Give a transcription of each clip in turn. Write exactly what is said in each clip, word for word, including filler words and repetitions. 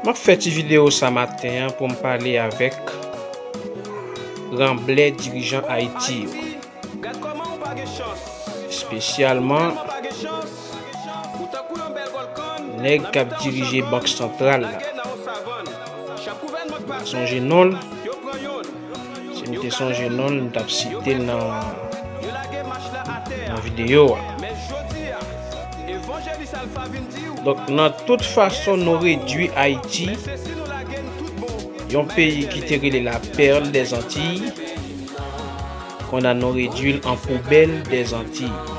M ap fè ti videyo sa maten an pou m pale avèk ranblè dirijan Ayiti yo. Espesyalman nèg k ap dirije Bank Santral la. Sonje non l. Si m te sonje non l, m t ap site l nan, nan videyo a. Donk, nan tout fason nou redui Ayiti, yon peyi ki te rele la perle des Antilles, kounye a nou redui l an poubèl des Antilles.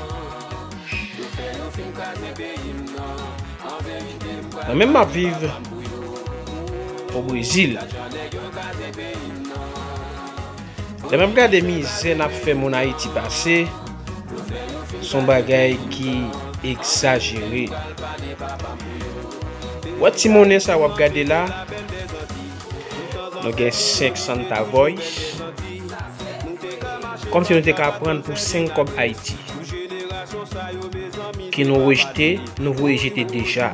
Mwen menm m ap viv o Brezil. Lè m ap gade mizè n ap fè moun Ayiti pase, se yon bagay ki egzajere. Wè ti monnen sa w ap gade la, nou gen senk Santa Voice. Kòmsi nou te ka pran pou senk kòb Ayiti. Ke nou rejte, nou voye jete deja.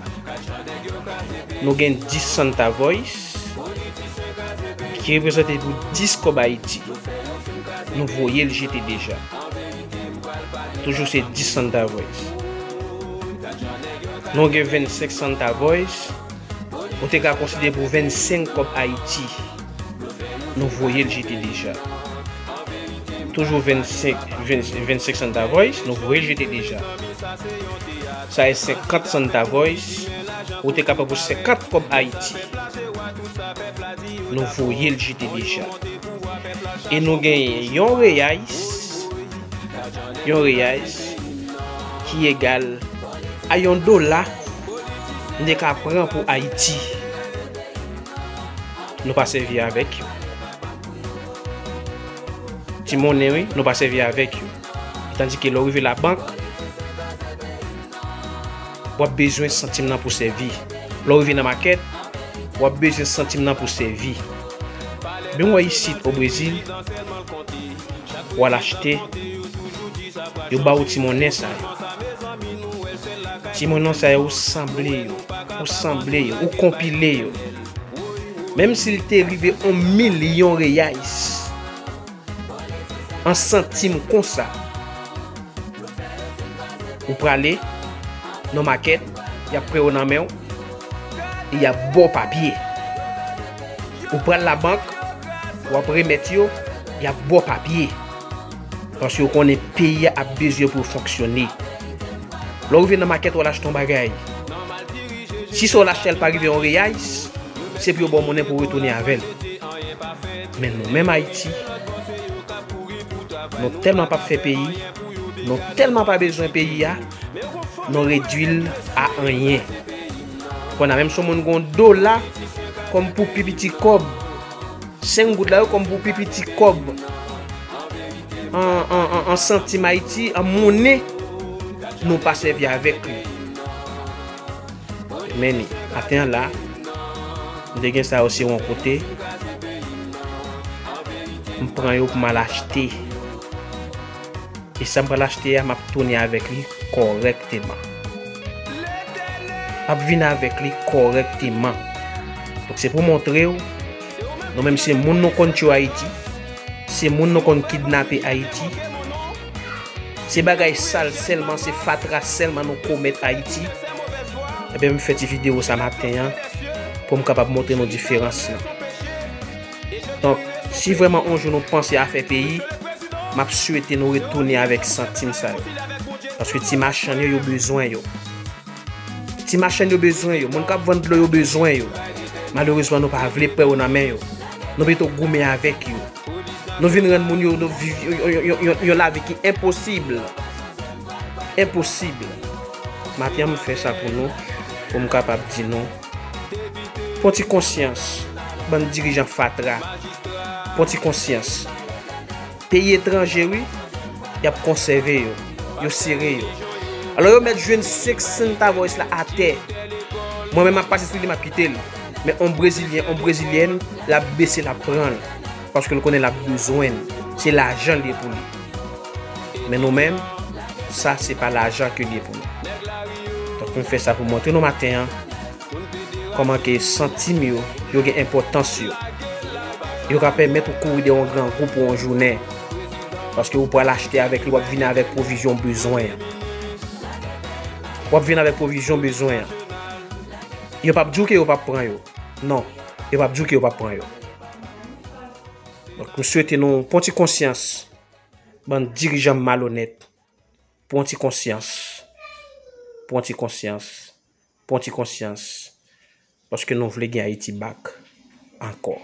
Nou gen dis Santa Voice, ki reprezante pou dis kòb Ayiti. Nou voye l jete deja. Toujou se dis Santa Voice. Nou gen vennsenk Santa Voice, ou te ka konsidere pou vennsenk kòb Ayiti. Nou voye l jete deja. Toujou vennsenk, vennsenk Santa Voice, nou voye l jete deja. Sa e senkant Santa Voice, ou te ka pran pou senkant kòb Ayiti. Nou voye l jete deja. E nou genyen yon reais, yon reais ki egal a yon dola n te ka pran pou Ayiti. Nou pa sèvi avèk yo. Ti monnen, wi, nou pa sèvi avèk yo. Tandike lè w rive labank, w ap bezwen santim nan pou sèvi. Lè w rive nan makèt, w ap bezwen santim nan pou sèvi. Men w wè isit o Brezil, w al achte, yo ba w ti monnen sa yo. Ti monnen sa yo, ou sanble yo, ou sanble yo, ou konpile yo. Menm si l te rive yon milyon reais, an santim konsa, ou prale nan makèt, y ap pran yo nan men w, e y ap ba w papye. Ou pral labank, w ap remèt yo, y ap ba w papye. Paske yo konnen peyi a ap bezwen pou yo fonksyone. Lè w rive nan makèt, w al achte yon bagay. Si sa w al achte a pa rive yon reais, se pou yo ba w monnen pou w retounen avè l. Men nou menm Ayiti, nou tèlman p ap fè peyi, nou tèlman pa bezwen peyi a, nou redui l a anyen. Kounye a menm si yon moun gen yon dola kòm pou pi piti kòb, senk goud la yo kòm pou pi piti kòb, an, an, an, an santim Ayiti, an monnen, nou pa sèvi avèk li. Men ni, maten an la, m te gen sa yo sou yon kote, m pran yo pou m al achte. E sa m pral achte a, m ap tounen avèk li kòrèkteman. M ap vin avèk li kòrèkteman. Donk, se pou montre w, nou menm se moun nou konn tchwe Ayiti, se moun nou konn kidnape Ayiti, se bagay sal sèlman, se fatra sèlman nou komèt Ayiti. Ebyen, m fè ti videyo sa maten an pou m kapab montre nou diferans lan. Donk, si vrèman yon jou nou panse a fè peyi, m ap swete nou retounen avèk santim sa yo. Paske ti machann yo, yo bezwen yo. Ti machann yo bezwen yo. Moun k ap vann dlo yo bezwen yo. Malerezman, nou pa vle pran yo nan men yo. Nou pito goumen avèk yo. Nou vin rann moun yo, nou viv yon, yon, yon, yon, yon lavi ki enposib. Enposib. Maten an, m fè sa pou nou, pou m kapab di nou, pran ti konsyans, bann dirijan fatra. Pran ti konsyans. Peyi etranje, wi, y ap konsève yo, yo sere yo. Alò, yo mèt jwenn senk Santa Voice la atè. Mwen menm, m ap pase sou li, m ap kite l. Men yon Brezilyen, yon Brezilyèn, l ap bese, l ap pran l. Paske l konnen l ap bezwen l. Se lajan l ye pou li. Men nou menm, sa se pa lajan ke l ye pou nou. Donk, m fè sa pou montre nou maten an. kòman ke santim yo, yo gen enpòtans yo. Yo ka pèmèt ou kouri dèyè yon grangou pou yon jounen. Paske ou pral achte avèk li, w ap vini avèk pwovizyon bezwen an. W ap vini avèk pwovizyon bezwen an. Yo p ap di w ke yo p ap pran yo. Non, yo p ap di w ke yo p ap pran yo. Donk, m swete nou pran ti konsyans, bann dirijan malonèt, pran ti konsyans, pran ti konsyans, pran ti konsyans, paske nou vle gen Ayiti back ankò.